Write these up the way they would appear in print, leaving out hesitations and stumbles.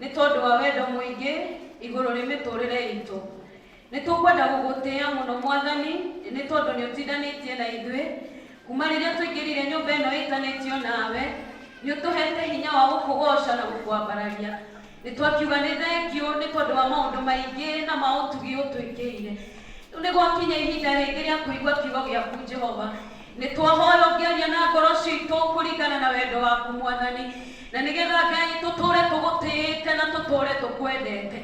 Nĩ tondũ wa wendo mũingĩ igũrũ rĩ mĩtũrĩre itũ. Nĩ tũkwenda gũgũtĩĩa mũno Mwathani nĩ tondũ nĩ ũtindanĩtie na ithuĩ kuma rĩrĩa tũingĩrire nyũmba ĩno ĩtanĩtio nawe. Nĩ ũtũhete hinya wa gũkũgoca na gũkwambararia. Nĩ twakiuga nĩ thengiũ nĩ tondũ wa maũndũ maingĩ na ma ũtugi ũtwĩkĩire. Rĩu nĩ gwakinya ihinda rĩngĩ rĩa kũigua kiugo gĩaku Jehova. Nĩ twahoya ũngĩaria na ngoro citũ kũringana na wendo waku Mwathani, na nĩgetha Ngai tũtũre tũgũtĩĩte na tũtũre tũkwendete.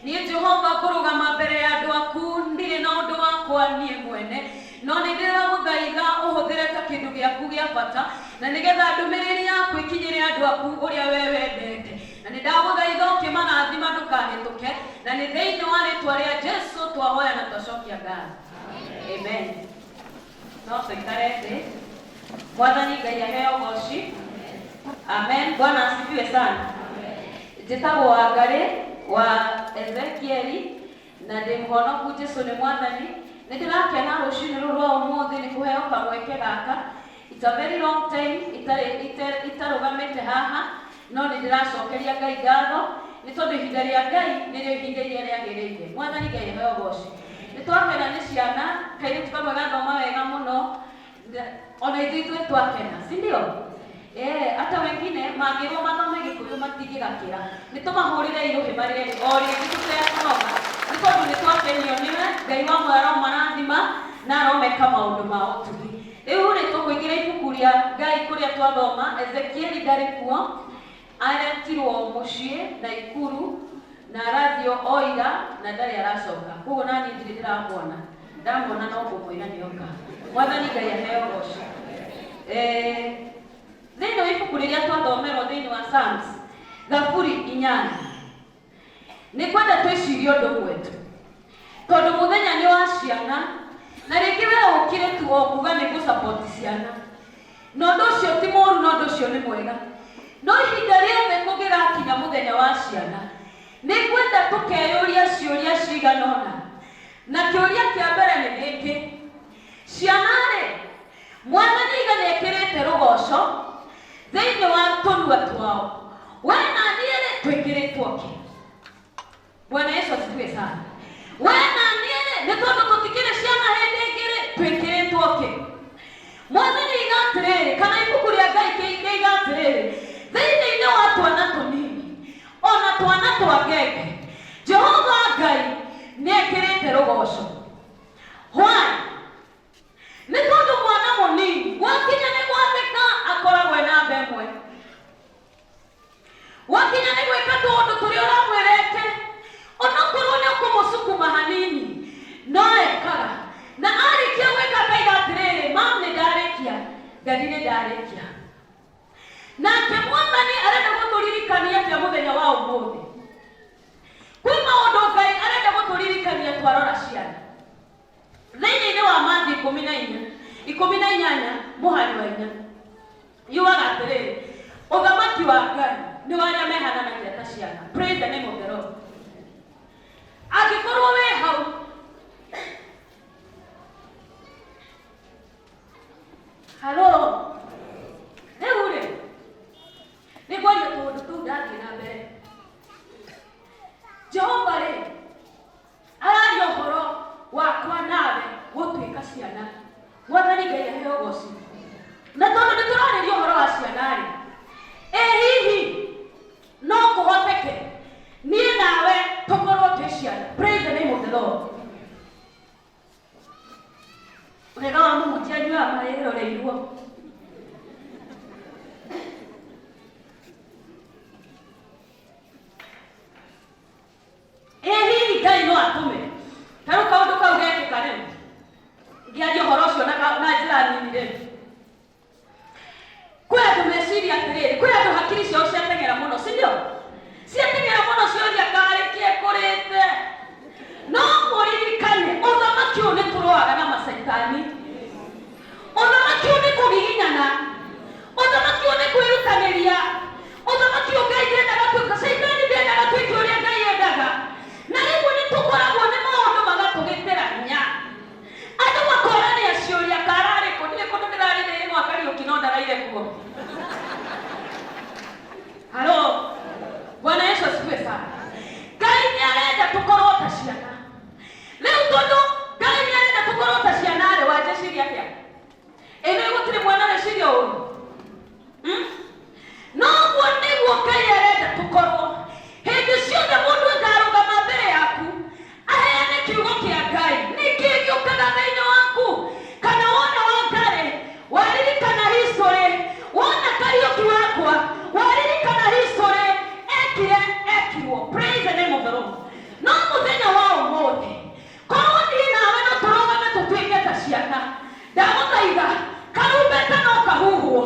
Niĩ Jehova ngũrũgama mbere ya andũ aku ndirĩ na ũndũ wakwa niĩ mwene, no nĩ ndĩragũthaitha ũhũthĩre ta kĩndũ gĩaku gĩa bata, na nĩgetha ndũmĩrĩri yaku ĩkinyĩre andũ aku ũrĩa wee wendete. Na nĩ ndagũthaitha ũkĩmarathima ndũkahĩtũke, na nĩ thĩinĩ wa rĩtwa rĩa Jesu twahoya na twacokia ngatho. Amen. No tũikare thĩ. Mwathani Ngai aheo ũgoci. Amen. Bwana asifiwe sana. Njĩtagwo Wangarĩ wa Ezekieli na ndĩ mũhonoku Jesu nĩ Mwathani. Nĩ ndĩrakena rũcinĩ rũrũ rwa ũmũthĩ nĩ kũheo kamweke gaka. It's a very long time itarĩ itarũgamĩte haha no nĩ ndĩracokeria Ngai ngatho nĩ tondũ ihinda rĩa Ngai nĩrĩo ihinda iria rĩagĩrĩire. Mwathani Ngai aheo ũgoci. Nĩ twakena nĩ ciana, kairĩtu kamwe gathoma wega mũno, ona ithuĩ ithuĩ twakena, si ndio? Eh, hata wengine mangĩrwo mathome Gĩkũyũ matingĩgakĩra. Nĩ tũmahũrĩre irũhĩ marĩ erĩ o rĩngĩ tũtekũnoga, nĩ tondũ nĩ twakenio nĩwe. Ngai wa muoyo aromarathima na aromeka maũndũ ma ũtugi. Rĩu rĩ, tũkũingĩra ibuku rĩa Ngai kũrĩa twathoma, Ezekieli ndarĩ kuo, aretirwo mũciĩ Naikuru na arathio o ira na ndarĩ aracoka. Koguo naniĩ ndirĩ ndĩramuona. Ndamuona no kũmwĩra nĩoka. Mwathani Ngai aheo ũgoci. Eh, thĩinĩ wa ibuku rĩrĩa twathomerwo thĩinĩ wa Psalms, Thaburi inyanya, Nĩ ngwenda twĩcirie ũndũ ũmwe tu, tondũ mũthenya nĩ wa ciana, na rĩngĩ we ũkire tu o kuga nĩ ngũ support ciana, na ũndũ ũcio ti mũru na ũndũ ũcio nĩ mwega, no ihinda rĩothe kũngĩgakinya mũthenya wa ciana, nĩ ngwenda tũkeyũria ciũria cigana ũna, na kĩũria kĩa mbere nĩ gĩkĩ, ciana-rĩ, Mwathani oiga nĩ ekĩrĩte rũgoco thĩinĩ wa tũnua twao. We na niĩ-rĩ, twĩkĩrĩtwo kĩ? Bwana Yesu asifiwe sana. We na niĩ-rĩ, nĩ tondũ tũtikĩrĩ ciana hĩndĩ ĩngĩ-rĩ, twĩkĩrĩtwo kĩ? Mwathani oiga atĩrĩrĩ, kana ibuku rĩa Ngai rĩiga atĩrĩrĩ, thĩinĩ-inĩ wa twana tũnini, ona twana twa ngenge, Jehova Ngai nĩ ekĩrĩte rũgoco. Why? Nĩ tondũ mwana mũnini gwakinya nĩ gwathĩka akoragwo e namba ĩmwe. Gwakinya nĩ gwĩka tũũndũ tũrĩa ũramwĩra eke, onokorwo nĩ ũkũmũcukuma hanini, no ekaga. Na arĩkia gwĩka akaiga atĩrĩrĩ, mam nĩ ndarĩkia, daddy nĩ ndarĩkia. Nake Mwathani arenda gũtũririkania atĩa mũthenya wa ũmũthĩ? Kwĩ maũndũ Ngai arenda gũtũririkania twarora ciana. Thĩinĩ-inĩ wa Matthew 14, 18 mũhari wa inya yugaga atĩrĩrĩ, ũthamaki wa Ngai nĩ wa arĩa mehananagia ta ciana. Praise the name of the Lord. Angĩkorwo wĩ hau halo, rĩu rĩ nĩ ngwaria tũũndũ tũu ndathiĩ na mbere. Jehova rĩ Araria ũhoro wakwa nawe gũtuĩka ciana. Mwathani Ngai aheo ũgoci. Na tondũ nĩ tũrarĩria ũhoro wa ciana-rĩ, ĩ hihi no kũhoteke niĩ nawe tũkorwo twĩ ciana? Praise the name of the Lord. Wega wa mũhunjia anyuaga maĩ eroreirwo. Ĩ hihi Ngai no atũme ta rĩu kaũndũ kau gekĩka rĩu ngĩaria ũhoro ũcio na na njĩra nini rĩ kwĩ andũ meciria atĩrĩrĩ kwĩ andũ hakiri ciao ciateng'era mũno si ndio ciateng'era mũno cioria karĩ kĩekũrĩte no mũririkane ũthamaki ũyũ nĩ tũrũaga na macaitani ũthamaki ũyũ nĩ kũgitĩra. Praise the name of the Lord. No mũthenya wa ũmũthĩ, korwo niĩ nawe no tũrũgame tũtuĩke ta ciana, ndagũthaitha karumbeta no kahuhwo,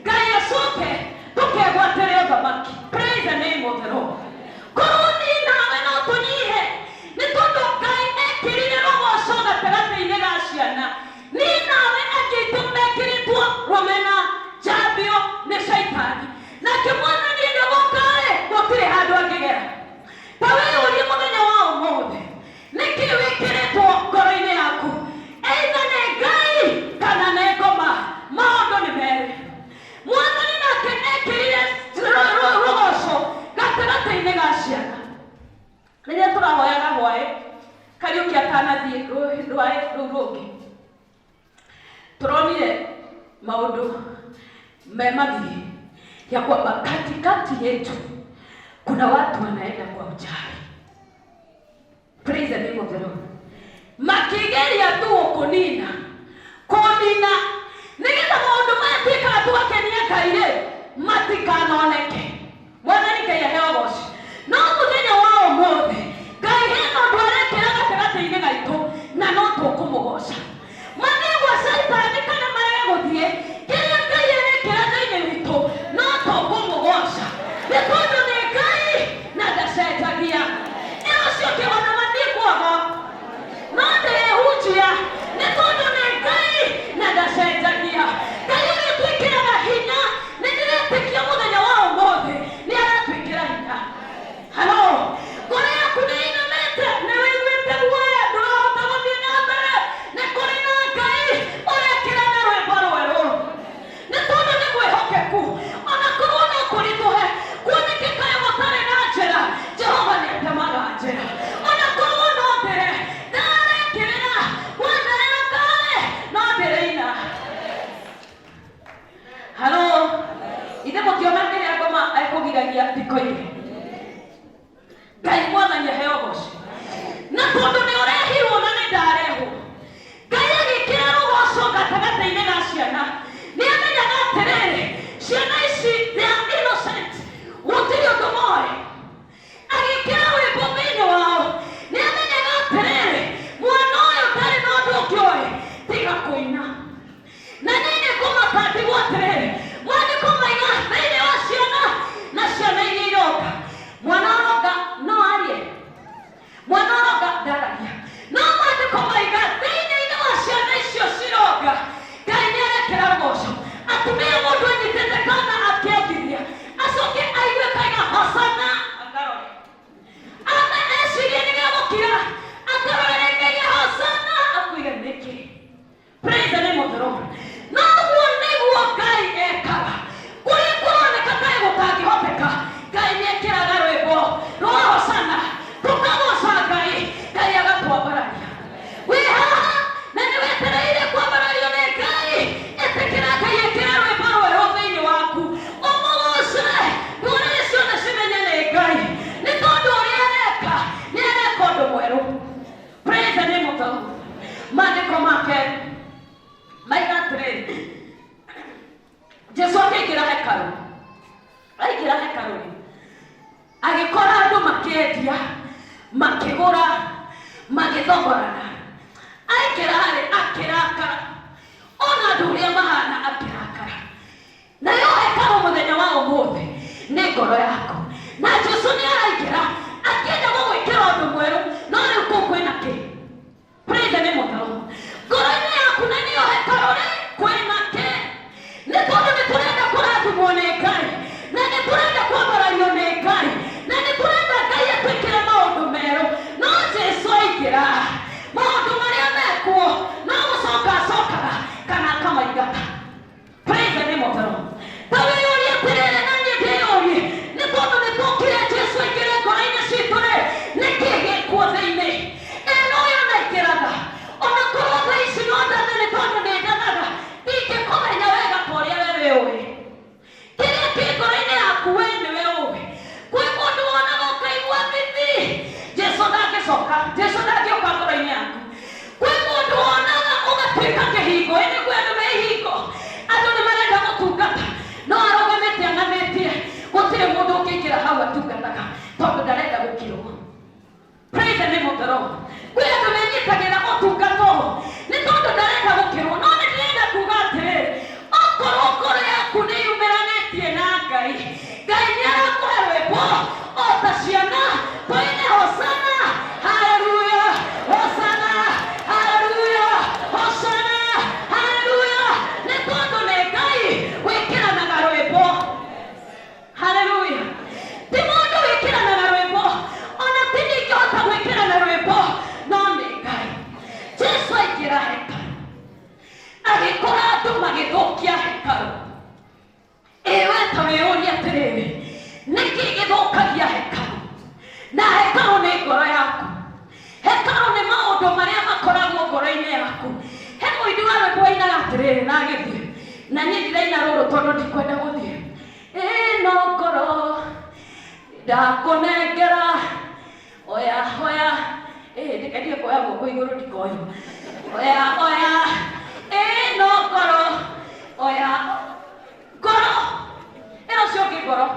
Ngai acoke tũkegwatĩre ũthamaki. Praise the name of the Lord. Korwo niĩ nawe no tũnyihe, nĩ tondũ Ngai ekĩrire rũgoco gatagatĩ-inĩ ga ciana. Niĩ nawe angĩ aitũ mekĩrĩtwo rũmena, njambio nĩ Shaitani. Nake Mwathani enda gũka-rĩ, gũtirĩ handũ angĩgera. Ta wĩyũrie mũthenya wa ũmũthĩ, nĩkĩ wĩkĩrĩtwo ngoro-inĩ yaku? Either nĩ Ngai kana nĩ ngoma, maũndũ nĩ merĩ. Mwathani nake ekĩrire rũgoco gatagatĩ-inĩ ga ciana. Rĩrĩa tũrahoyaga hwaĩ, Kariũki atanathiĩ rwaĩ rũu rũngĩ, tũronire maũndũ me magigi ya kwamba katikati yetu kuna watu wanaenda kwa uchawi. Praise the name of the Lord. Makigeria tu kũnina kũnina nĩgetha maũndũ maya twĩkaga tũgakenia Ngai rĩ matikanoneke. Mwathani Ngai aheo ũgoci. No mũthenya wa ũmũthĩ Ngai hena ũndũ arekĩra gatagatĩ-inĩ gaitũ na no tũkũmũgoca. Mathiĩ gwa Caitani kana marege gũthiĩ, kĩrĩa Ngai arekĩra thĩinĩ witũ no tũkũmũgoca. Nĩ tondũ nĩ Ngai na ndacenjagia. Ĩ ũcio ũngĩ ona mathiĩ kwago no ndĩrĩhunjia nĩ tondũ nĩ Ngai na ndacenjagia. Ngai ũrĩa ũtwĩkĩraga hinya, nĩ ndĩretĩkia mũthenya wa ũmũthĩ nĩ aratwĩkĩra hinya. Halo, ngoro yaku nĩ ĩinamĩte, nĩ wĩiguĩte guoya, ndũrahota gũthiĩ na mbere. Nĩ kũrĩ na Ngai ũrekĩra na rwĩmbo rwerũ, nĩ tondũ nĩ mwĩhokeku. Ona korwo no kũritũhe, kuoneke kaĩ gũtarĩ na njĩra, Jehova nĩ atemaga njĩra. Ona korwo no ndĩre, ndarekĩrĩra, wandarĩrũka-rĩ, no ndĩrĩina. Halo, ithe mũtiona kĩrĩa ngoma ekũgiragia thikũ igĩrĩ. Ngai Mwathani aheo ũgoci. Na tondũ nĩ ũrehirwo na nĩ ndarehwo, Ngai agĩkĩra rũgoco gatagatĩ-inĩ ga ciana. Nĩ amenyaga atĩrĩrĩ, ciana ici they are innocent, gũtirĩ ũndũ moĩ. Agĩkĩra rwĩmbo thĩinĩ wao. Nĩ amenyaga atĩrĩrĩ, mwana ũyũ ndarĩ na ũndũ ũngĩ oĩ tiga kũina. Na niĩ nĩ ngũmaka ndigwo atĩrĩrĩ, maandĩko maiga thĩinĩ wa ciana na ciana iria ironga. Mwana ũronga no arie, mwana ũronga ndaragia. No maandĩko maiga thĩinĩ-inĩ wa ciana icio cironga, Ngai nĩ arekĩra rũgoco. Atumia mũndũ anyitĩte kana akĩongithia, acoke aigue kaiga hosana, akarore. Ame ecirie nĩ gegũkira, akarore rĩngĩ aigue hosana, akuiga nĩkĩ. Praise the name of the Lord. No ũguo nĩguo Ngai ekaga. Kũrĩa kũroneka kaĩ gũtangĩhoteka, Ngai nĩ ekĩraga rwĩmbo rwa hosana, tũkagoca Ngai, Ngai agatwambararia. Wĩ haha na nĩ wetereire kwambarario nĩ Ngai, ĩtĩkĩra Ngai ekĩre rwĩmbo rwerũ thĩinĩ waku, ũmũgoce, ndũrĩrĩ ciothe cimenye nĩ Ngai, nĩ tondũ ũrĩa areka nĩ areka ũndũ mwerũ. Praise the name of the Lord. Maandĩko make maiga atĩrĩrĩ, Jesu akĩingĩra hekarũ, aingĩra hekarũ rĩ, agĩkora andũ makĩendia, makĩgũra, magĩthogorana. Aingĩra harĩ akĩrakara, ona andũ ũrĩa mahana akĩrakara. Nayo hekarũ mũthenya wa ũmũthĩ nĩ ngoro yaku. Na Jesu nĩ araingĩra akĩenda gũgwĩkĩra ũndũ mwerũ, no rĩu kũu kwĩna kĩ? Praise the name of the Lord. Ngoro-inĩ yaku na nĩyo hekarũ rĩ, kwĩna kĩ? Nĩ tondũ nĩ tũrenda kũrathimwo nĩ Ngai, na nĩ tũrenda kwambarario nĩ Ngai, na nĩ tũrenda Ngai atwĩkĩre maũndũ merũ. No Jesu aingĩra, maũndũ marĩa mekuo no gũcoka acokaga kana akamaingata. Praise the name of the Lord. Ta wĩyũrie atĩrĩrĩ na niĩ ndĩyũrie, nĩ tondũ nĩ tũkire Jesu aingĩre ngoro-inĩ citũ rĩ, nĩkĩ gĩkuo thĩinĩ? Ĩ no ũyũ ndaingĩraga, ona korwo thaa ici no ndathe nĩ tondũ nĩ ndathaga, ndingĩkũmenya wega ta ũrĩa we wĩũĩ. Kĩrĩa kĩ ngoro-inĩ yaku we nĩwe ũĩ. Kwĩ mũndũ wonaga ũkaigua thithi, Jesu ndangĩcoka, Jesu ndangĩũka ngoro-inĩ yaku. Kwĩ mũndũ wonaga ũgatuĩka kĩhingo, ĩ nĩguo andũ me ihingo, andũ nĩ marenda gũtungata, no arũgamĩte ang'athĩtie, gũtirĩ mũndũ ũngĩingĩra hau atungataga, tondũ ndarenda gũkua. the Lord. Kwĩ andũ menyitagĩra ũtungata ũyũ nĩ tondũ ndarenda gũkĩrwo, no nĩ ndĩrenda kuga atĩrĩrĩ, okorwo ngoro yaku nĩ yumĩranĩtie na Ngai, Ngai nĩ arakũhe rwĩmbo o ta ciana tũine hosana haleluya, hosana haleluya, hosana haleluya, nĩ tondũ nĩ Ngai wĩkĩranaga rwĩmbo. Haleluya. Ti mũndũ wĩkĩranaga rwĩmbo, ona ti niĩ ingĩhota gwĩkĩrana rwĩmbo, no nĩ Ngai. Jesu aingĩra hekarũ, agĩkora andũ magĩthũkia hekarũ. Ĩ we ta wĩyũrie atĩrĩrĩ, nĩkĩ gĩthũkagia hekarũ? Na hekarũ nĩ ngoro yaku. Hekarũ nĩ maũndũ marĩa makoragwo ngoro-inĩ yaku. He mũini wa rwĩmbo ainaga atĩrĩrĩ na agĩthiĩ, na niĩ ndiraina rũrũ tondũ ndikwenda gũthiĩ. Ĩno ngoro ndakũnengera, oya oya, ĩ ndĩkendige kuoya guoko igũrũ ndikoywo. Oya oya, ĩno ngoro, oya ngoro, ĩno ũcio ũngĩ ngoro,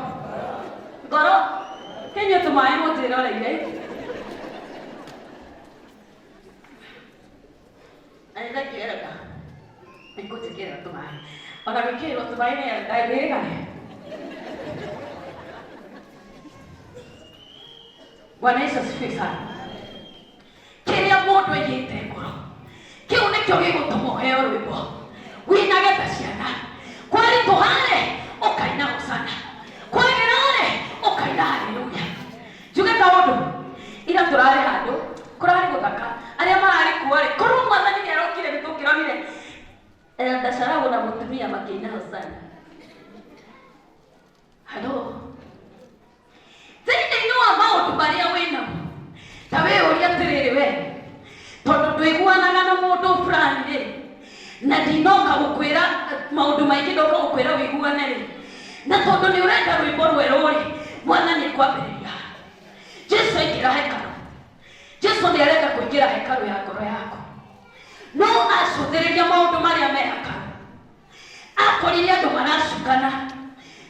ngoro, kĩnyue tũmaĩ mũnjĩroreire. Na nĩ ndakĩrenda nĩngũnjĩkĩrĩra tũmaĩ, ona gwĩkĩrĩrwo tũmaĩ nĩ ndagĩrĩgane. Bwana Yesu asifiwe sana. Kĩrĩa mũndũ aigĩte ngoro kĩu nĩkĩo gĩgũtũma ũheo rwĩmbo winage ta ciana. Kwaritũha-rĩ ũkaina hosana, kwagĩra-rĩ ũkaina haleluya. Njuge kaũndũ, ira tũrarĩ handũ kũrarĩ gũthaka, arĩa mararĩ kuo-rĩ, korwo mwathani nĩ arokire nĩ tũngĩronire Ndacaragu na mũtumia makĩina hosana. Halo. Thĩinĩ wa maũndũ marĩa wĩnamo, ta wĩyũrie atĩrĩrĩ we, tondũ ndũiguanaga na mũndũ fulani rĩ, na ndinoka gũkwĩra maũndũ maingĩ, ndoka gũkwĩra ũiguane rĩ, na tondũ nĩ ũrenda rwĩmbo rwerũ rĩ, mwathani ekwambĩrĩria. Jesu aingĩra hekarũ, Jesu nĩ arenda kũingĩra hekarũ ya ngoro yaku, no acũthĩrĩria maũndũ marĩa me hekarũ, akorire andũ maracukana,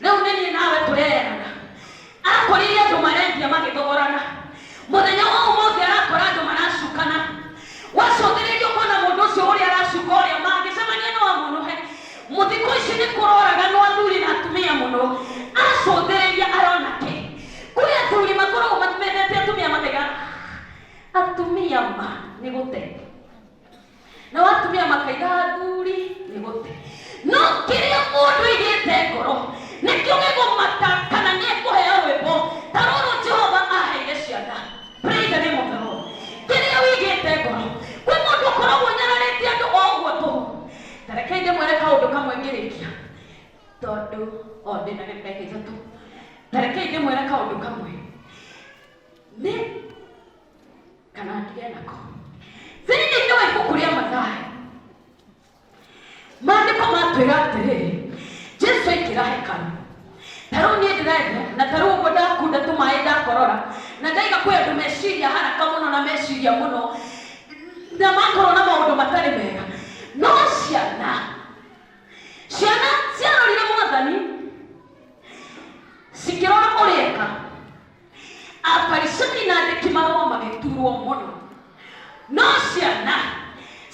rĩu nĩ niĩ nawe tũrerana, akorire andũ marendia magĩthogorana, mũthenya wa ũmũthĩ arakora andũ maracukana, wacũthĩrĩria ũkona mũndũ ũcio ũrĩa aracuka ũrĩa mangĩcemania no amũnũhe. Mũthikũ ici nĩ kũroraganwo athuri na atumia mũno, acũthĩrĩria arona kĩ? Kwĩ athuri makoragwo mendete atumia makaiga atumia ma nĩ gũte, nao atumia makaiga athuri nĩ gũte. No kĩrĩa mũndũ aigĩte ngoro nĩkĩo gĩgũmata kana nĩ ekũheo rwĩmbo ta rũrũ Jehova aheire ciana. Praise the name of the Lord. Kĩrĩa wĩigĩte ngoro, kwĩ mũndũ ũkoragwo ũnyararĩte andũ o ũguo tũhũ. Ta rekei ndĩmwĩre kaũndũ kamwe ngĩrĩkia, tondũ o ndĩna ndagĩka ithatũ. Ta rekei ndĩmwĩre kaũndũ kamwe nĩ kana ndige nako. Thĩinĩ wa ibuku rĩa Mathayo, maandĩko matwĩra atĩrĩrĩ, Jesu aingĩra hekarũ. Ta rĩu niĩ ndĩrendia, na ta rĩu ũguo ndakunda tũmaĩ ndakorora, na ndaiga kwĩ andũ meciria haraka mũno na meciria mũno, na makorwo na maũndũ matarĩ mega. No ciana, ciana ciarorire mwathani, cikĩrora ũrĩa eka. Afarisai na andĩki marũa magĩturwo mũno. No ciana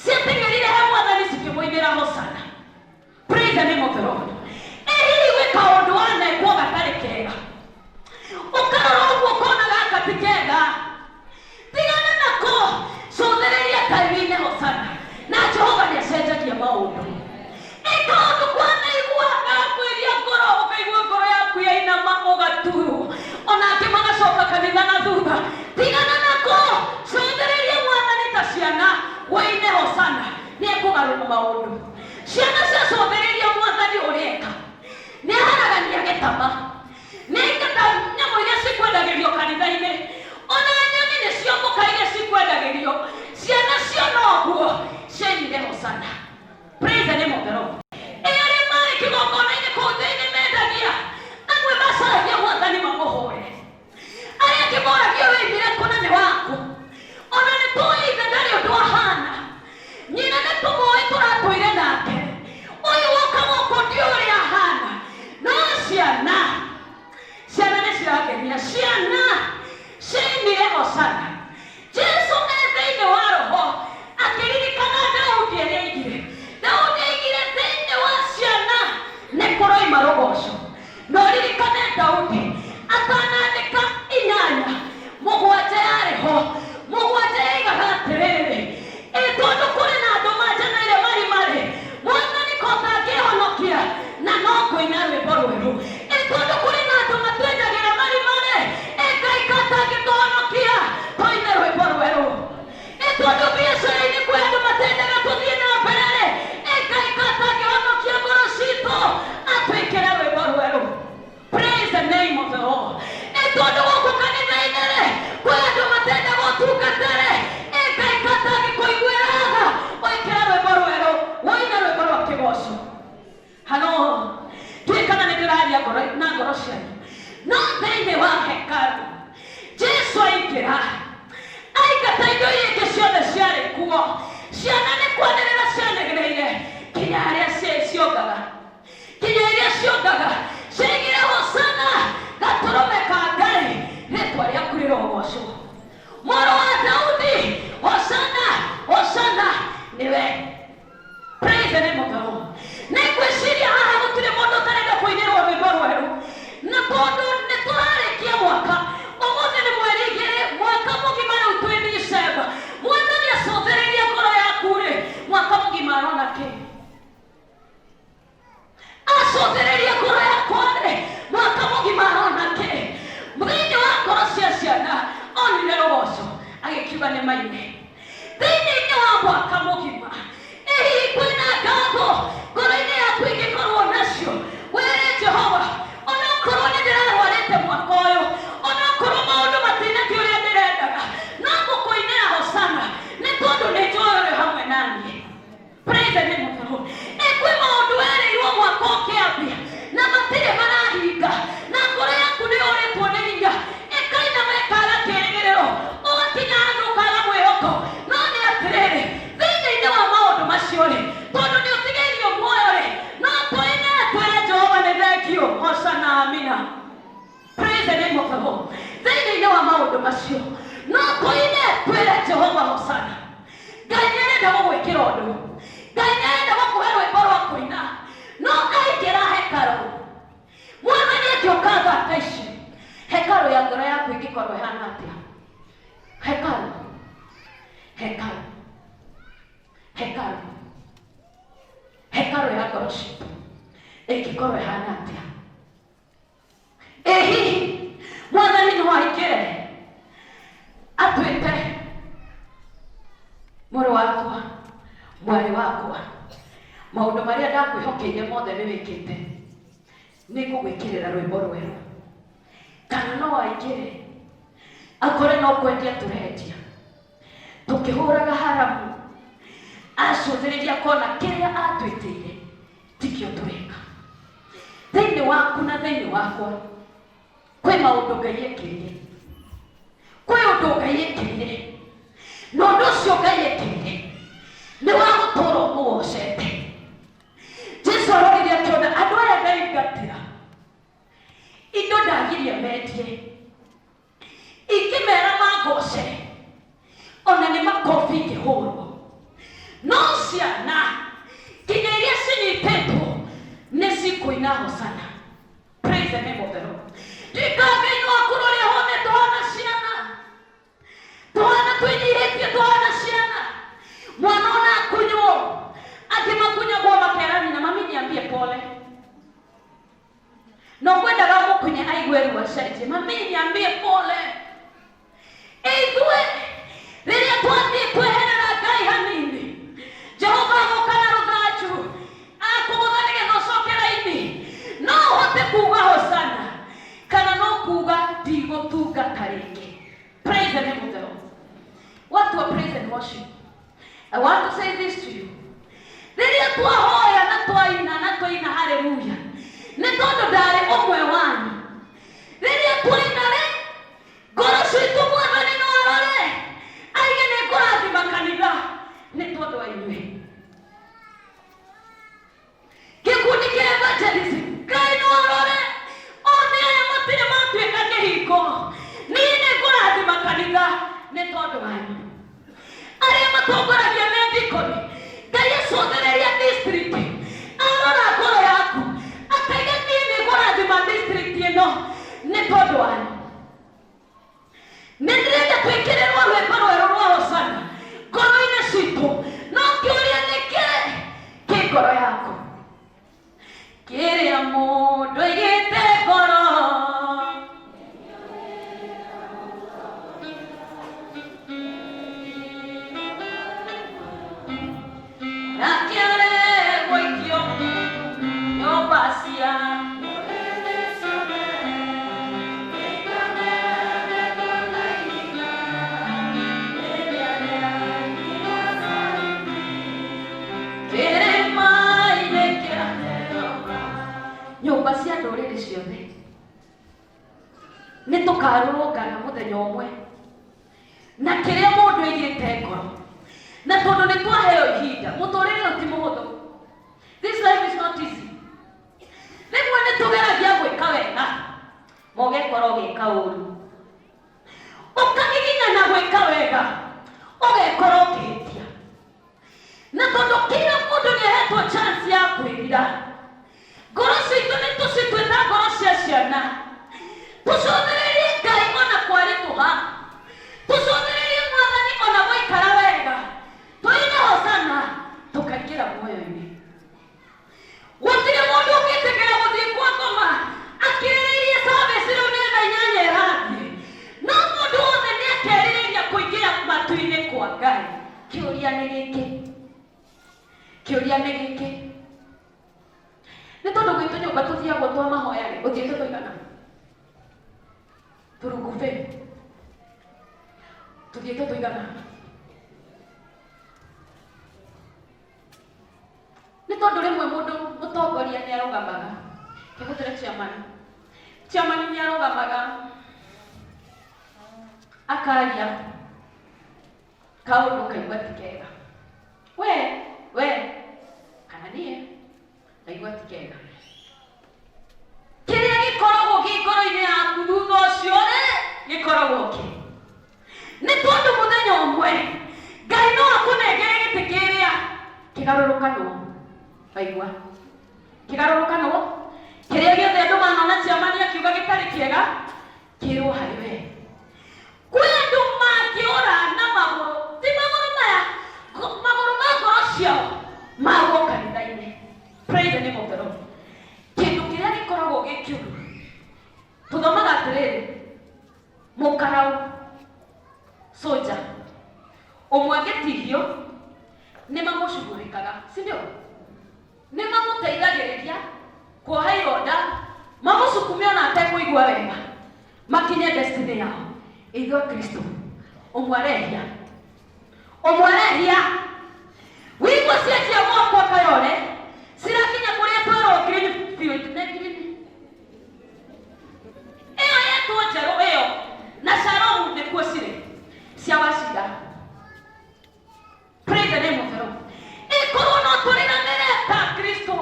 ciateng'erire he mwathani cikĩmũinĩra hosana. Praise the name of the Lord. Ĩ hihi gwĩ kaũndũ wanekwo gatarĩ kega, ũkarora ũguo ũkona gaka ti kega, tigana nako, cũthĩrĩria Ngai wĩine hosana, na Jehova nĩ acenjagia maũndũ. Ĩ kaũndũ kwanaigua gagakwĩria ngoro, ũkaigua ngoro yaku yainama ũgaturwo, ona angĩ magacoka kanitha na thutha. Tigana nako, cũthĩrĩria mwathani ta ciana, wĩine hosana, nĩ ekũgarũra maũndũ. Ciana ciacũthĩrĩria mwathani ũrĩa eka, nĩ aharagania gĩtama, nĩ aingata nyamũ iria cikwendagĩrio kanitha-inĩ, ona nyoni nĩ ciomboka iria cikwendagĩrio. Ciana ciona ũguo ciainire hosana. Praise the name of the Lord. Ĩ arĩa marĩ kĩgongona-inĩ kũu thĩinĩ mendagia, amwe macaragia mwathani mamũhũre, arĩa angĩ moragia wĩimire kũ na nĩ waku, ona nĩ tũĩ ithe ndarĩ ũndũ ahana, nyina nĩ tũmũĩ tũratũire nake, ũyũ woka gũkũ ndiũĩ ũrĩa ahana. No ciana, ciana nĩ cirangenia, ciana ciainire hosana. Jesu Rĩrogocwo. Mũrũ wa Daudi, hosana, hosana nĩwe. Praise the name of the Lord. Nĩ ngwĩciria haha gũtirĩ mũndũ ũtarenda kũinĩrwo rwĩmbo rwerũ, na tondũ nĩ tũrarĩkia mwaka, ũmũthĩ nĩ mweri igĩrĩ, mwaka mũgima rĩu twĩ December. Mwathani acũthĩrĩirie ngoro yaku rĩ, mwaka mũgima arona kĩ? Acũthĩrĩrie ngoro yakwa rĩ, mwaka mũgima arona kĩ? Thĩinĩ wa ngoro cia ciana onire rũgoco, agĩkiuga nĩ maine. Thĩinĩ-inĩ wa mwaka mũgima, ĩ hihi kwĩna ngatho ngoro-inĩ yaku ingĩkorwo nacio? Wĩre Jehova, onokorwo nĩ ndĩrarwarĩte mwaka ũyũ, onokorwo maũndũ matinathiĩ ũrĩa ndĩrendaga, no ngũkũinĩra hosana nĩ tondũ nĩ njũĩ ũrĩ hamwe na niĩ. Praise the name of the Lord. Ĩ kwĩ maũndũ werĩirwo mwaka ũkĩambia na matirĩ marahinga, na ngoro yaku nĩ yũrĩtwo nĩ hinya, ĩkainama ĩkaga kĩrĩgĩrĩro, ũgakinya handũ ũkaga mwĩhoko. No nĩ atĩrĩrĩ, thĩinĩ-inĩ wa maũndũ macio rĩ, tondũ nĩ ũtigĩirio muoyo rĩ, no tũine twĩre Jehova nĩ thengiũ. Hosana, amina. Praise the name of the Lord. Thĩinĩ-inĩ wa maũndũ macio no tũine twĩre Jehova hosana. Ngai nĩ arenda gũgwĩkĩra ũndũ, Ngai nĩ arenda gũkũhe rwĩmbo rwa kũina. No aingĩra hekarũ, Mwathani angĩũka thaa ta ici, hekarũ ya ngoro yaku ĩngĩkorwo ĩhana atĩa? Hekarũ, hekarũ, hekarũ, hekarũ ya ngoro citũ ĩngĩkorwo ĩhana atĩa? Ĩ hihi Mwathani no aingĩre atwĩte mũrũ wakwa, mwarĩ wakwa, maũndũ marĩa ndakwĩhokeire mothe nĩ wĩkĩte, nĩ ngũgwĩkĩrĩra rwĩmbo rwerũ. Kana no aingĩre akore no kwendia tũrendia, tũkĩhũraga haramu, acũthĩrĩria akona kĩrĩa atwĩtĩire tikĩo tũreka. Thĩinĩ waku na thĩinĩ wakwa kwĩ maũndũ Ngai ekĩrire, kwĩ ũndũ Ngai ekĩrire, na ũndũ ũcio Ngai ekĩrire nĩ wa gũtũũra ũmũgocete. Jesu arorire akĩona andũ aya ndaingatĩra indo ndagiria mendie, ingĩmera mangoce ona nĩ makobi ingĩhũrwo, no ciana nginya iria cinyitĩtwo nĩ cikũina hosana. Praise the name of the Lord. Ndikanga no akorwo ũrĩa hone tũhana ciana, tũhana twĩnyihĩtie, tũhana ciana. Mwana ona akunywo, angĩ makunyagwo makera nyina, mami niambie pole. No kwendaga mũkunye aigue ruo acenjie, mami niambie pole. Ithuĩ rĩrĩa twathiĩ kweherera Ngai hanini, Jehova agoka na rũthanju akũgũtha nĩgetha ũcoke raini. No ũhote kuga hosana kana no kuga ndigũtungata rĩngĩ. Praise the name of the Lord. Watu wa praise and worship, I want to say this to you. Rĩrĩa twahoya na twaina na twaina haleluya, nĩ tondũ ndarĩ ũmwe wanyu. Rĩrĩa twaina rĩ, ngoro citũ Mwathani no arore aige nĩ ngũrathima kanitha nĩ tondũ wa inyuĩ. Gĩkundi kĩa evangelism, Ngai no arore one aya matirĩ matuĩka kĩhingo, niĩ nĩ ngũrathima kanitha nĩ tondũ wanyu. Arĩa matongoragia me ndikoni, Ngai acũthĩrĩria district, arora ngoro yaku akaiga niĩ nĩ ngũrathima district ĩno nĩ tondũ wanyu. Nĩ ndĩrenda twĩkĩrĩrwo rwĩmbo rwerũ rwa hosana ngoro-inĩ citũ, no kĩũria nĩ kĩ kĩ ngoro yaku? Kĩrĩa mũndũ aigĩte ngoro nakĩaregwo ikio nyũmba cia kĩrĩma-inĩ kĩa nyũmba cia ndũrĩrĩ ciothe. Nĩ tũkarũrũngana mũthenya ũmwe na kĩrĩa mũndũ aigĩte ngoro, na tondũ nĩ twaheo ihinda, mũtũrĩre ũyũ ti mũhũthũ. This life is not easy. Rĩmwe nĩ tũgeragia gwĩka wega, ma ũgekora ũgĩka ũru. Kĩũria nĩ gĩkĩ, kĩũria nĩ gĩkĩ, nĩ tondũ gwitũ nyũmba tũthiagwo twa mahoya rĩ, ũthiĩte tũigana tũrungube, tũthiĩte tũigana? Nĩ tondũ rĩmwe mũndũ mũtongoria nĩ arũgamaga, kĩgũtĩre chairman, chairman nĩ arũgamaga akaria kaũndũ kaigua ti kega, we we kana niĩ ndaigua ti kega. Kĩrĩa gĩkoragwo gĩ ngoro-inĩ yaku thutha ũcio rĩ, gĩkoragwo kĩ nĩ tondũ mũthenya ũmwe Ngai no akũnengere gĩtĩ kĩrĩa kĩgarũrũkanwo, waigua kĩgarũrũkanwo, kĩrĩa gĩothe andũ manona chairman akiuga gĩtarĩ kĩega kĩrwo harĩ we. Kwĩ andũ mangĩũra na magũrũ, ti magũrũ maya, magũrũ ma ngoro ciao magwo kanitha-inĩ. Praise the name of the Lord. Kĩndũ kĩrĩa gĩkoragwo gĩ kĩũru, tũthomaga atĩrĩrĩ, mũkarau soja ũmwe angĩtihio nĩ mamũcugurĩkaga, si ndio? Nĩ mamũteithagĩrĩria kuoha ironda, mamũcukume ona atekũigua wega, makinye destiny yao. Ithuĩ Akristo, ũmwe arehia, ũmwe arehia, wigua cianjia gwakwo Kayole, cirakinya kũrĩa twerwo green field, nĩ green ĩyo yetwo njerũ ĩyo na Shalom nĩkuo cirĩ cia Wacira. Praise the name of the Lord. Ĩkorwo no tũrĩranĩre ta Kristo,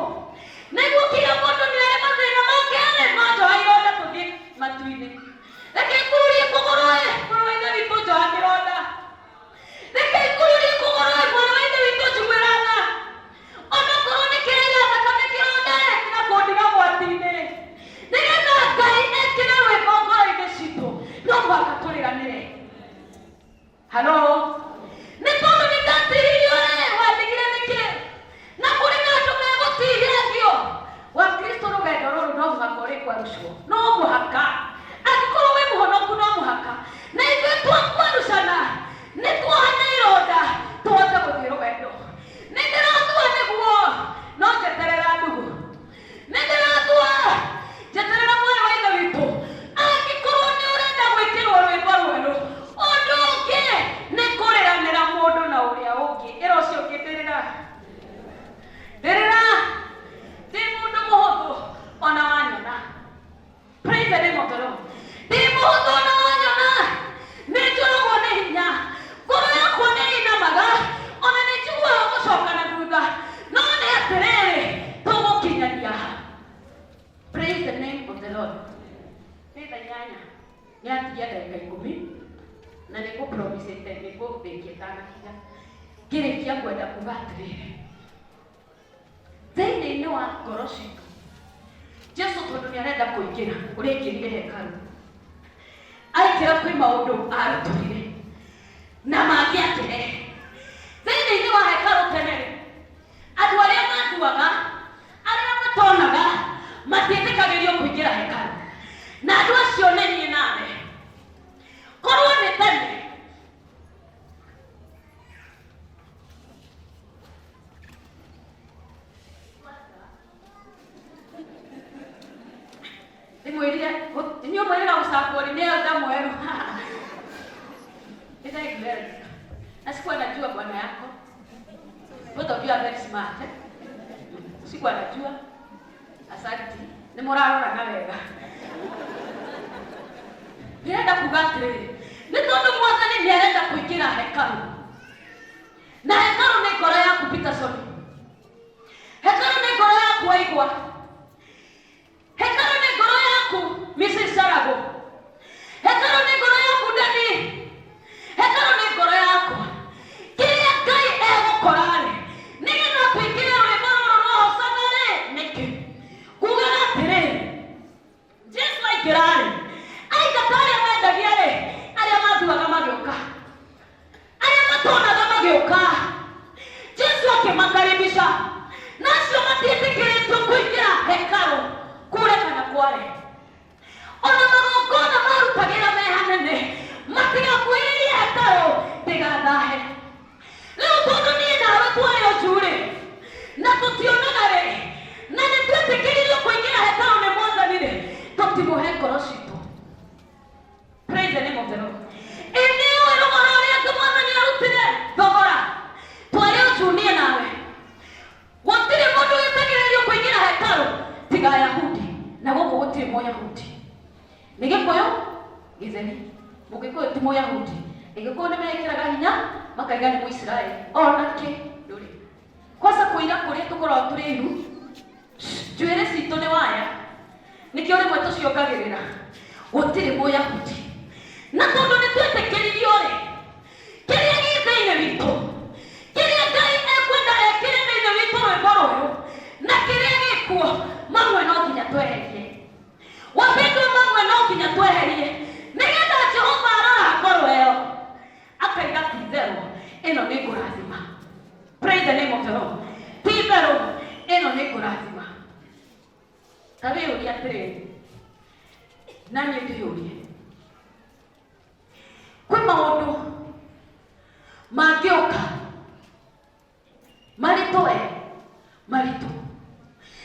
nĩguo kila mũndũ nĩ arĩ mathĩna make rĩ, no njoha ironda tũthiĩ matu-inĩ. Reke ngũrũrie kũgũrũ ĩ, mũrũ wa Ithe witũ njoha kĩronda. Reke ngũrũrie kũgũrũ ĩ, mwarĩ wa Ithe witũ njiguĩra tha. Onakorwo nĩ kĩraira thakame kĩronda ĩ, tiga kũndiga ũgwati-inĩ. Nĩgetha Ngai ekĩre rwĩmbo ngoro-inĩ citũ, no mũhaka tũrĩranĩre. Halo, nĩ tondũ nĩ ndatihirio rĩ, wandigire nĩkĩ? Na kũrĩ na andũ megũtihangio. Wakristo, rũgendo rũrũ no mũhaka ũrĩkwarucwo, no mũhaka. Angĩkorwo wĩ mũhonoku no mũhaka. Na ithuĩ twakwarucana, nĩ tuohane ironda, tũhote gũthiĩ rũgendo. Nĩ ndĩratua nĩguo, no njeterera ndugu. Nĩ ndĩratua, njeterera mwarĩ wa Ithe witũ. Angĩkorwo nĩ ũrenda gwĩkĩrwo rwĩmbo rwerũ, ũndũ ũngĩ nĩ kũrĩranĩra mũndũ na ũrĩa ũngĩ. Ĩra ũcio ũngĩ, ndĩrĩra, ndĩrĩra, ndĩ mũndũ mũhũthũ ona wanyona. Praise the name of the Lord. Ndĩ mũhũthũ ona wanyona, nĩ njũragwo nĩ hinya, ngoro yakwa nĩ ĩinamaga, ona nĩ njiguaga gũcoka na thutha, no nĩ atĩrĩrĩ, tũgũkinyania ha? Praise the name of the Lord. Nĩ thaa 8 nĩ atigia ndagĩka 10 na nĩ ngũpromisĩte nĩ ngũrĩkia itanakinya. Ngĩrĩkia ngwenda kuga atĩrĩrĩ, thĩinĩ-inĩ wa ngoro citũ, Jesu tondũ nĩ arenda kũingĩra ũrĩa aingĩrire hekarũ, aingĩra kwĩ maũndũ arutũrire na mangĩ akĩrehe thĩinĩ-inĩ wa hekarũ. Tene rĩ, andũ arĩa mathuaga, arĩa matonaga, matiĩtĩkagĩrio kũingĩra hekarũ, na andũ acio nĩ niĩ nawe. Korwo nĩ tene ndimwĩrire inyuĩ mwĩrĩga gũcakwo nĩ elda mwerũ. Nĩ thank you, elda. Na sikuwa najua bwana yako. Both of you are very smart, eh? Sikuwa najua. Asante, nĩ mũrarorana wega. Ndĩrenda kuga atĩrĩrĩ, nĩ tondũ Mwathani nĩ arenda kũingĩra hekarũ, na hekarũ nĩ ngoro yaku, Peterson. Hekarũ nĩ ngoro yaku, waigua? Hekarũ nĩ ngoro yaku, Mrs. Sarago. Hekarũ nĩ ngoro yaku, Dani. Hekarũ nĩ ngoro yakwa. Kĩrĩa Ngai egũkora-rĩ, nĩgetha tũingĩre rwĩmbo rũrũ rwa Hosana-rĩ, nĩkĩ kugaga atĩrĩrĩ, Jesu aingĩra-rĩ, aingata arĩa mendagia-rĩ, arĩa mathuaga magĩũka, arĩa matonaga magĩũka, Jesu akĩmakaribisha, na acio matiĩtĩkĩrĩtio kũingĩra hekarũ kure kana kware. Ona magongona marutagĩra me hanene. Mũyahudi. Agĩkũyũ nĩ mekĩraga hinya makaiga nĩ Mũisiraeli. Ona kĩ ndũrĩ. Kwanza kũira kũrĩa tũkoragwo tũrĩ airu, njuĩrĩ citũ nĩ waya, nĩkĩo rĩmwe tũciongagĩrĩra. Gũtirĩ Mũyahudi. Na tondũ nĩ twetĩkĩririo rĩ, kĩrĩa gĩ thĩinĩ witũ, kĩrĩa Ngai ekwenda ekĩre thĩinĩ witũ rwĩmbo rũrũ, na kĩrĩa gĩkuo, mamwe no nginya tweherie. Wapendwa, mamwe no nginya tweherie, nĩgetha Jehova arora ngoro ĩyo, akaiga ti itherũ ĩno nĩ ngũrathima. Praise the name of the Lord. Ti itherũ ĩno nĩ ngũrathima. Ta wĩyũrie atĩrĩrĩ, na niĩ ndĩyũrie, kwĩ maũndũ mangĩũka maritũ we maritũ,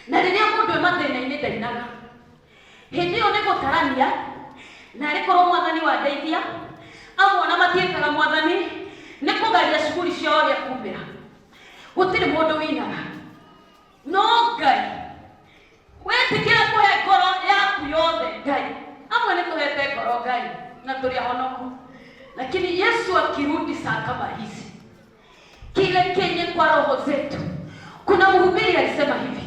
na rĩrĩa mũndũ e mathĩna-inĩ ndainaga, hĩndĩ ĩyo nĩ gũtarania, na arĩ korwo Mwathani wandeithia. Amwe ona matiĩkaga Mwathani, nĩ kũgaria cuguri ciao ũrĩa kumĩra. Gũtirĩ mũndũ winaga no Ngai. Wetĩkĩra kũhe ngoro yaku yothe Ngai. Amwe nĩ tũhete ngoro Ngai na tũrĩ ahonoku, lakini Yesu akirudi saa kama hizi, kile kenye kwa roho zetu. Kuna mhubiri alisema hivi,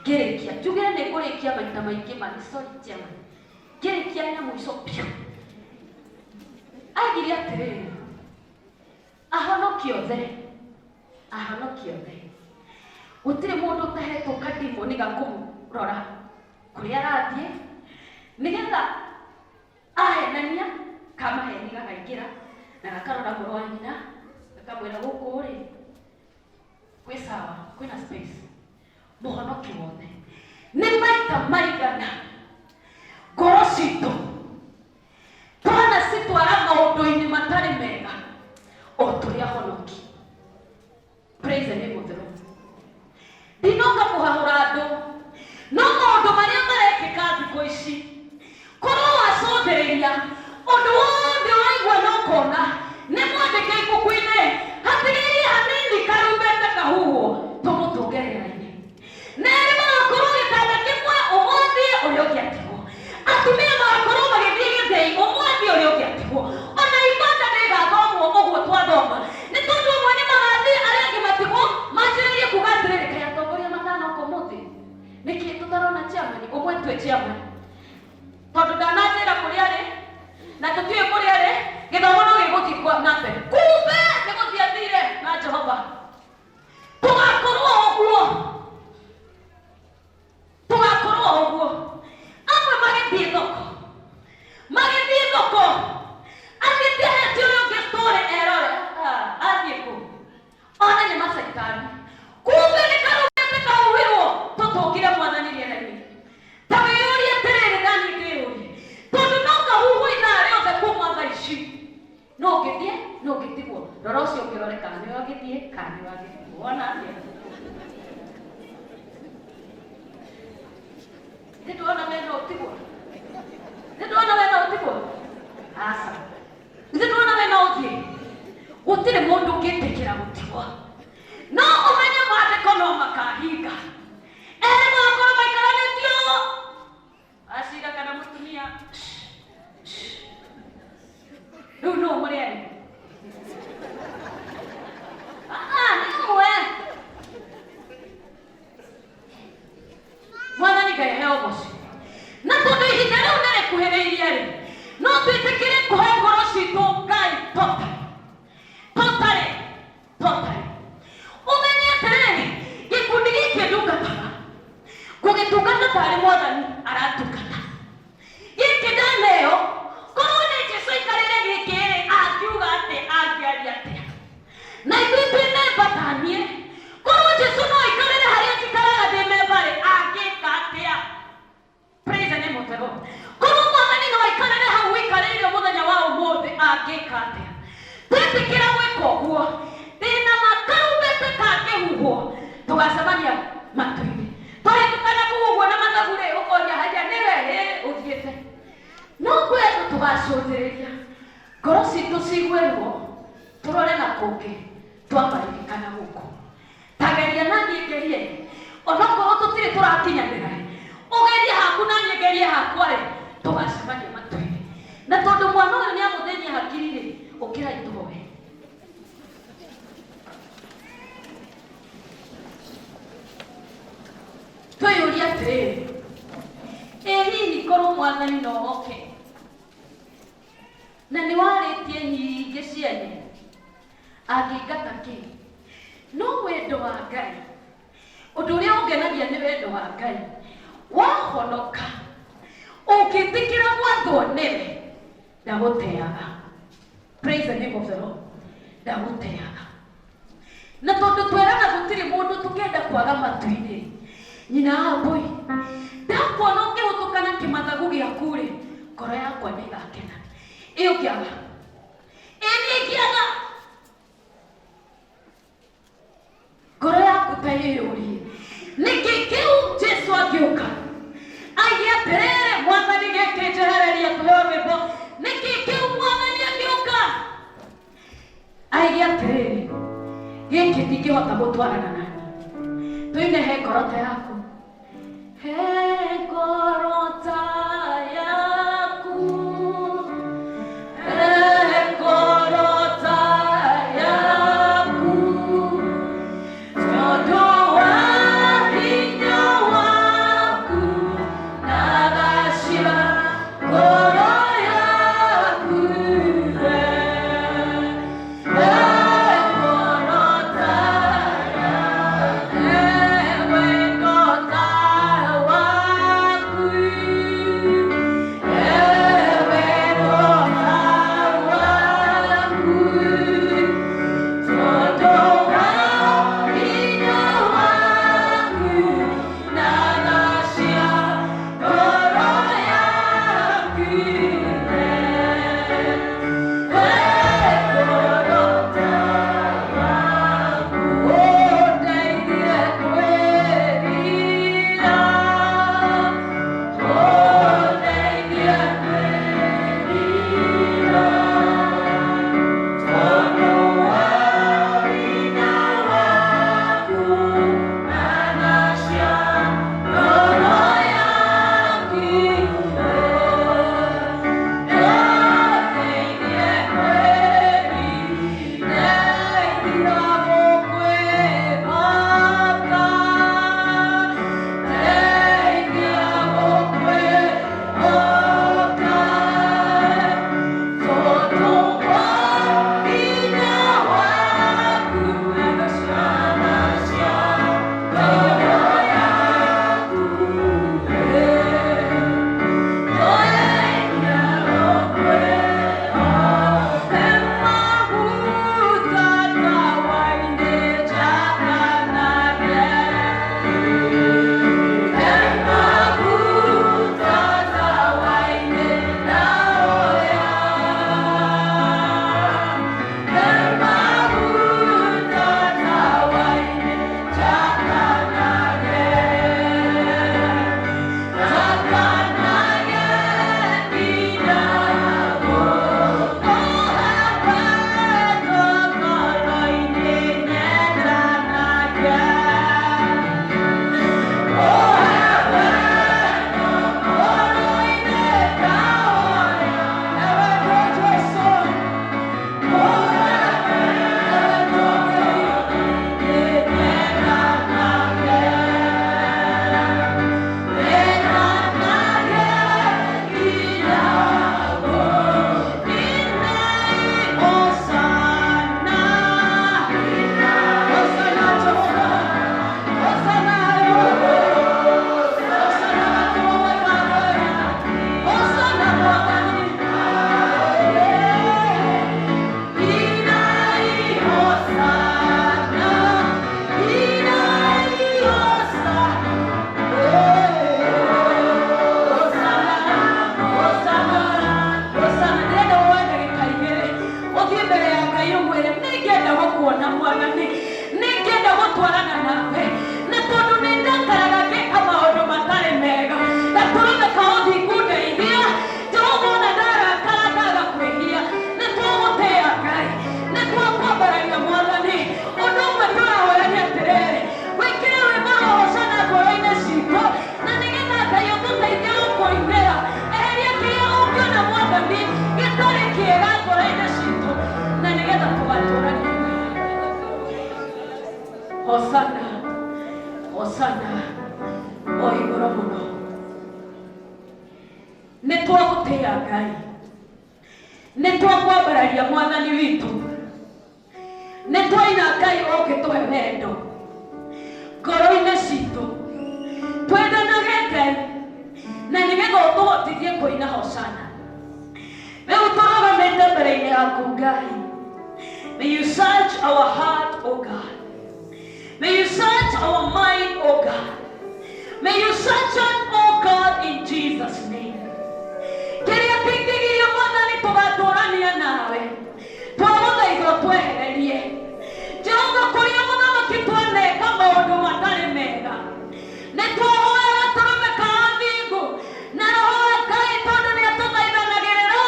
ngĩrĩkia njuge nĩ ngũrĩkia maita maingĩ mani, sorry chairman, ngĩrĩkia na mũico biũ. Aigire atĩrĩrĩ, ahonoki othe, ahonoki othe, gũtirĩ mũndũ ũtahetwo kadimoni ga kũmũrora kũrĩa arathiĩ, nĩgetha ahenania kamaheni gakaingĩra na gakarora mũrũ wa nyina, gakamwĩra gũkũ rĩ kwĩ sawa, kwĩna space. Mũhonoki wothe nĩ maita maigana ngoro citũ twana citwara maũndũ-inĩ matarĩ mega o tũrĩ ahonoki. Praise the name of the Lord. Ndinoka kũhahũra andũ, no maũndũ marĩa marekĩka thikũ ici, korwo wacũthĩrĩria ũndũ wothe ũraigua na ũkona nĩ mwandĩke ibuku-inĩ, hatigairie hanini karumbeta kahuhwo tũmũtũnge rĩera-inĩ. Na erĩ magakorwo gĩtanda kĩmwe, ũmwe athiĩ ũrĩa ũngĩ atigwo. Atumia magakorwo magĩthiĩ gĩthĩi, ũmwe athiĩ ũrĩa ũngĩ atigwo. Ona ibanda ndĩgathomwo ũguo twathoma, nĩ tondũ amwe nĩ magathiĩ arĩa angĩ matigwo, manjĩrĩrie kuga atĩrĩrĩ, kaĩ atongoria matanoka ũmũthĩ? Nĩkĩ tũtarona chairman? Ũmwe tue chairman, tondũ ndananjĩra kũrĩa arĩ na tũtiũĩ kũrĩa arĩ, gĩthomo no gĩgũthiĩ na mbere. Kumbe nĩ gũthiĩ athire na Jehova. Tũgakorwo ũguo, tũgakorwo ũguo. Amwe magĩthiĩ thoko, magĩthiĩ thoko athiĩte ahete ũrĩa ũngĩ story erore. Athiĩ kũ one nĩ macaitani, kumbe nĩ karũgĩte kahuhirwo tũtũngire Mwathani rĩera-inĩ. Ta wĩyũrie atĩrĩrĩ, naniĩ ndĩyũrie, tondũ no kahuhwo ithaa rĩothe kuma thaa ici, no ũngĩthiĩ no ũngĩtigwo. Rora ũcio ũngĩrore kana nĩwe ũngĩthiĩ kana nĩwe angĩtigwo. Wona atĩa? Nĩ ndĩrona wena ũtigwo, nĩ ndĩrona wena ũtigwo, aca, nĩ ndĩrona wena ũthiĩ. Gũtirĩ mũndũ ũngĩtĩkĩra gũtigwo, no ũmenye maandĩko no makahinga. Erĩ magakorwo maikaranĩtio acira kana mũtumia, rĩu no mũrĩ erĩ? Nĩ ũmwe. Mwathani Ngai aheo ũgoci. Na tondũ ihinda rĩu nĩ rĩkuhĩrĩirie rĩ, no twĩtĩkĩre kũhe ngoro citũ Ngai totally, totally, totally. Ũmenye atĩrĩrĩ, gĩkundi gĩkĩ ndungataga, ngũgĩtungata tarĩ Mwathani aratungata. Gĩkĩ ndaneo, korwo nĩ Jesu aikarĩre gĩkĩ rĩ, angiuga atĩa? Angĩaria atĩa? Na ithuĩ twĩ memba ta niĩ, korwo Jesu no aikarĩre harĩa njikaraga ndĩ memba rĩ, angĩka atĩa? Praise the name of the Lord. Korwo Mwathani no aikarĩre hau ũikarĩire mũthenya wa ũmũthĩ, angĩka atĩa? Twetĩkĩra gwĩka ũguo, ndĩna ma karumbete kangĩhuhwo tũgacemania matu-inĩ. Twahĩtũkana kũu ũguo na mathagu rĩ, ũkoria haiya nĩwe ĩ ũthiĩte. No kwĩ andũ tũgacũthĩrĩria ngoro citũ ciigue ruo, tũrore na kũngĩ twamaririkana gũkũ. Ta geria na niĩ ngerie, onokorwo tũtirĩ tũrakinyanĩra rĩ, ũgerie haku na niĩ ngerie hakwa rĩ, tũgacemania matu-inĩ. Na tondũ mwana ũyũ nĩ agũthĩnia hakiri rĩ, Tũhoe. Twĩyũrie atĩrĩrĩ, ĩ hihi korwo mwathani no oke na nĩ warĩtie nyingĩ ciene angĩngata kĩ? No wendo wa Ngai, ũndũ ũrĩa ũngenagia nĩ wendo wa Ngai. Wahonoka ũngĩtĩkĩra gwathwo nĩwe, ndagũteaga. Praise the name of the Lord. Ndagũteaga. Na tondũ twerana gũtirĩ mũndũ tũkenda kwaga matu-inĩ, nyina wa mbũi, ndakuona ũkĩhũtũka na kĩmathagu gĩaku rĩ, ngoro yakwa nĩ ĩgakena. Ĩ ũngĩaga? Ĩ niĩ ingĩaga? Ngoro yaku ta ĩyũrie, nĩkĩ kĩu Jesu angĩũka aige atĩrĩrĩ, mwathani gĩkĩ njehereria, tũheo rwĩmbo. Nĩkĩ kĩu mwathani angĩũka aige atĩrĩrĩ, gĩkĩ ndingĩhota gũtwarana nani. Tũine he ngoro ta yaku, he ngoro ta yaku, he ngoro ta yaku, tondũ wa hinya waku nagacira ngoro yaku, he ngoro ta yaku, he wendo ta waku. Hosana, hosana o igũrũ mũno. Nĩ twagũtĩĩa Ngai, nĩ twakwambararia Mwathani witũ, nĩ twaina Ngai ũngĩtũhe wendo ngoro-inĩ citũ, twendanage Ngai, na nĩgetha ũtũhotithie kũina hosana. Rĩu tũrũgamĩte mbere-inĩ yaku Ngai. May you search our heart, O God. May you search our mind, O God. May you search us, O God, in Jesus' name. Kĩrĩa kĩngĩgiria Mwathani tũgatũrania nawe, twagũthaitha ũtwehererie. Jehova, kũrĩa mũthamaki twaneka maũndũ matarĩ mega, nĩ twahoya gatũrũme ka thingu na Roho wa Ngai, tondũ nĩ atũthaithanagĩrĩra,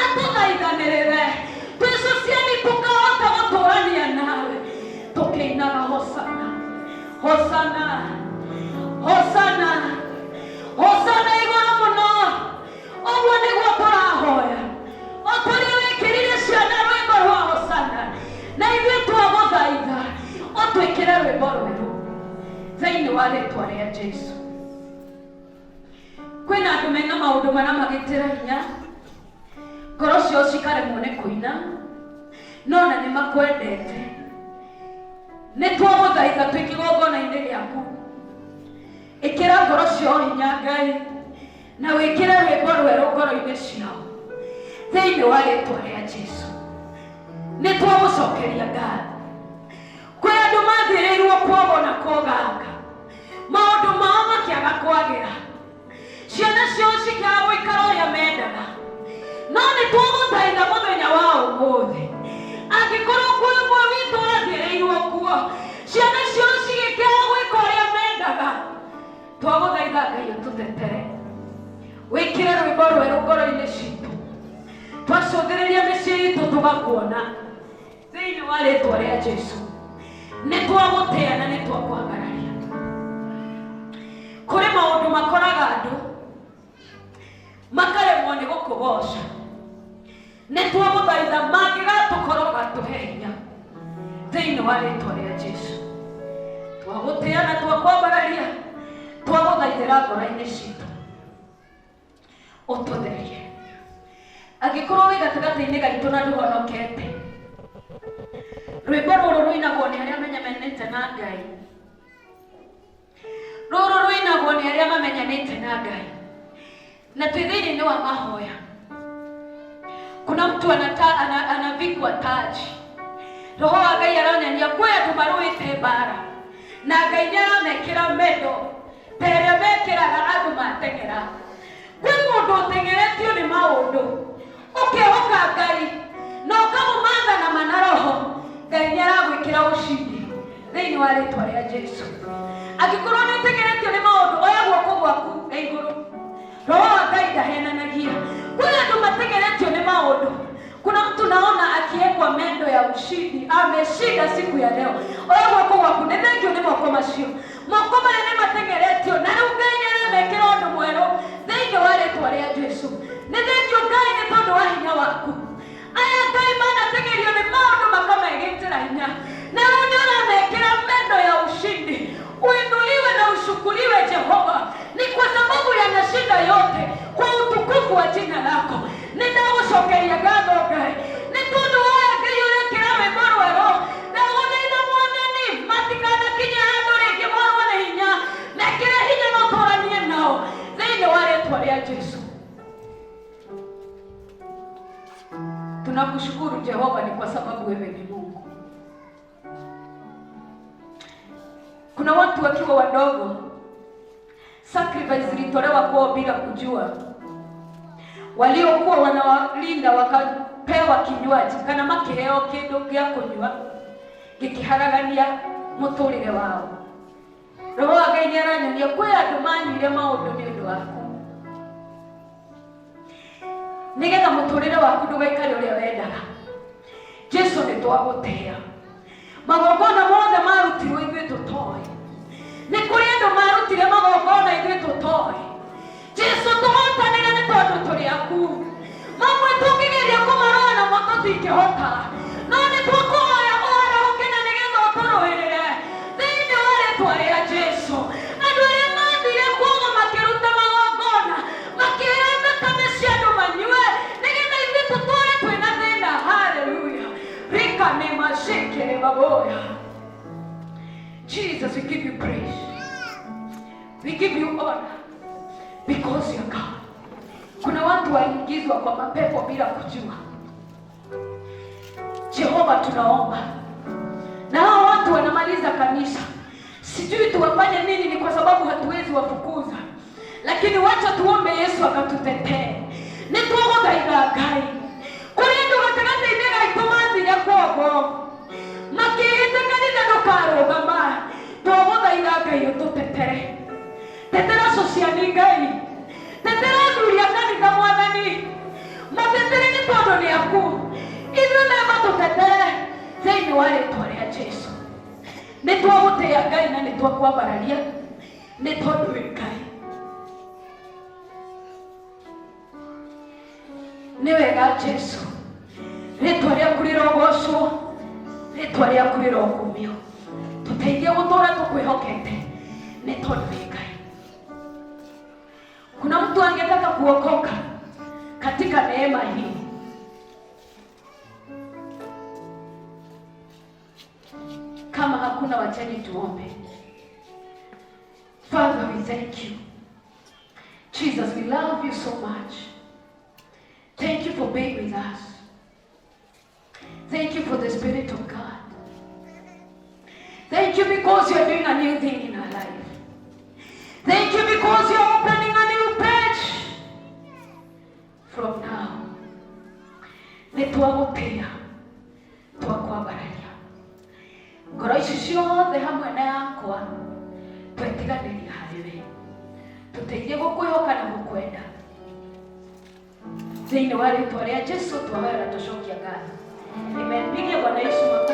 atũthaithanĩrĩre twĩcuciani tũkahota gũtũrania nawe tũkĩinaga hosana, hosana, hosana, hosana igũrũ mũno. Ũguo nĩguo tũrahoya, o tũrĩa wĩkĩrire ciana rwĩmbo rwa hosana, na ithuĩ twagũthaitha ũtwĩkĩre rwĩmbo rwerũ thĩinĩ wa rĩtwa rĩa Jesu. Kwĩna andũ mena maũndũ maramagĩtĩra hinya, ngoro ciao cikaremwo nĩ kũina, no na nĩ makwendete. Nĩ twagũthaitha twĩ kĩgongona-inĩ gĩaku, ĩkĩra ngoro ciao hinya Ngai, na wĩkĩre rwĩmbo rwerũ ngoro-inĩ ciao thĩinĩ wa rĩtwa rĩa Jesu. Nĩ twagũcokeria ngatho. Kwĩ andũ mathĩrĩirwo kuogwo na kũganga, maũndũ mao makĩaga kwagĩra, ciana ciao cikĩaga gũikara ũrĩa mendaga, no nĩ twagũthaitha mũthenya wa ũmũthĩ, angĩkorwo kwĩ ũmwe witũ wathĩrĩirwo kuo, ciana ciao cigĩkĩaga gwĩka ũrĩa mendaga, twagũthaitha Ngai ũtũtetere, wĩkĩre rwĩmbo rwerũ ngoro-inĩ citũ, twacũthĩrĩria mĩciĩ itũ tũgakuona thĩinĩ wa rĩtwa rĩa Jesu. Nĩ twagũtĩa na nĩ twakwambararia. Kũrĩ maũndũ makoraga andũ makaremwo nĩ gũkũgoca, nĩ twagũthaitha mangĩgatũkorwo gatũhe hinya thĩinĩ wa rĩtwa rĩa Jesu. Twagũtĩa na twakwambararia, twagũthaithĩra ngoro-inĩ citũ ũtũtherie. Angĩkorwo wĩ gatagatĩ-inĩ gaitũ na ndũhonokete, rwĩmbo rũrũ rũinagwo nĩ arĩa menyemenete na Ngai, rũrũ rũinagwo nĩ arĩa mamenyanĩte na Ngai, na twĩ thĩinĩ wa mahoya. Kuna mtu anavikwa taji. Roho wa Ngai aronania kwĩ andũ marũĩte mbara na Ngai nĩ aramekĩra mendo ta ĩrĩa mekĩraga andũ mateng'era. Kwĩ mũndũ ũteng'eretio nĩ maũndũ, ũkehoka Ngai na ũkamũmatha na ma na roho, Ngai nĩ aragwĩkĩra ũcindi thĩinĩ wa rĩtwa rĩa Jesu. Angĩkorwo nĩ ũteng'eretio nĩ maũndũ, oya guoko gwaku na igũrũ. Roho wa Ngai ndahenanagia. Kwĩ andũ mateng'eretio nĩ maũndũ. Kuna mtu naona akiekwa mendo ya ushindi, ameshinda siku ya leo. Oya guoko gwaku, nĩ thengio nĩ moko macio. Moko maya nĩ mateng'eretio na rĩu Ngai nĩ aramekĩra ũndũ mwerũ thĩinĩ wa rĩtwa rĩa Jesu. Nĩ thengio Ngai nĩ tondũ wa hinya waku. Aya Ngai manateng'erio nĩ maũndũ makamegĩtĩra hinya, na rĩu nĩ ũramekĩra mendo ya ushindi. Uinuliwe na ushukuriwe Jehova, ni kwa sababu yanashinda yote kwa utukufu wa jina lako. Nĩ ndagũcokeria ngatho Ngai nĩ tondũ wa Ngai ũrekĩra rwĩmbo rwerũ. Ndagũthaitha Mwathani, matikanakinye handũ rĩngĩ morwo nĩ hinya, mekĩre hinya na ũtũranie nao thĩinĩ wa rĩtwa rĩa Jesu. Tunakushukuru Jehova ni kwa sababu wewe ni Mungu. Kuna watu wakiwa wadogo, sacrifice zilitolewa kwao bila kujua. Waliokuwa wanawalinda wakapewa kinywaji kana makĩheo kĩndũ gĩa kũnyua gĩkĩharagania mũtũrĩre wao. Roho wa Ngai nĩ aranyonia kwĩ andũ manyuire maũndũ nĩ ũndũ waku, nĩgetha mũtũrĩre waku ndũgaikare ũrĩa wendaga. Jesu, nĩ twagũtĩa. Magongona mothe marutirwo ithuĩ tũtoĩ, nĩ kũrĩ andũ marutire magongona ithuĩ tũtoĩ. Jesu, tũhotanĩre nĩ tondũ tũrĩ aku. Mamwe tũngĩgeria kũmarũa namo tũtingĩhota, no nĩ twakũhoya ũharũrũke na nĩgetha ũtũrũĩrĩre. Baboya. Jesus, we give you praise. We give you honor because you are God. Kuna watu waliingizwa kwa mapepo bila kujua. Jehova, tunaomba na hao watu wanamaliza kanisa, sijui tuwafanye nini. Ni kwa sababu hatuwezi wafukuza, lakini wacha tuombe Yesu akatutetee. Nĩ twagũthaitha Ngai kũrĩ andũ gatagatĩ-inĩ gaitũ mathire kwongo makĩhĩta kanitha ndũkarũgama. Twagũthaitha Ngai ũtũtetere, tetera sociani Ngai, tetera athuri a kanitha Mwathani, matetere nĩ tondũ nĩ aku ithuĩ memba tũtetere thĩinĩ wa rĩtwa rĩa Jesu. Nĩ twagũtĩĩa Ngai na nĩ twakwambararia nĩ tondũ wĩ Ngai. Nĩ wega Jesu, rĩtwa rĩaku rĩrogocwo, rĩtwa rĩaku rĩrokumio. Tũteithie gũtũra tũkwĩhokete nĩ tondũ wĩ Ngai. Kuna mtu angetaka kuokoka katika neema hii. Kama hakuna, wacheni tuombe. Father, we thank you. Jesus, we love you so much. Thank you for being with us. Thank you for the Spirit of God. Thank you because you are doing a new thing in our life. Thank you because you are opening a new page from now. Nĩ twagũtĩĩa, twakwambararia ngoro ici ciothe hamwe na yakwa, twetiganĩria harĩ we. Tũteithie gũkwĩhoka na gũkwenda thĩinĩ wa rĩtwa rĩa Jesu twahoya na tũcokia ngatho. Amen. Pigia Bwana Yesu makofi.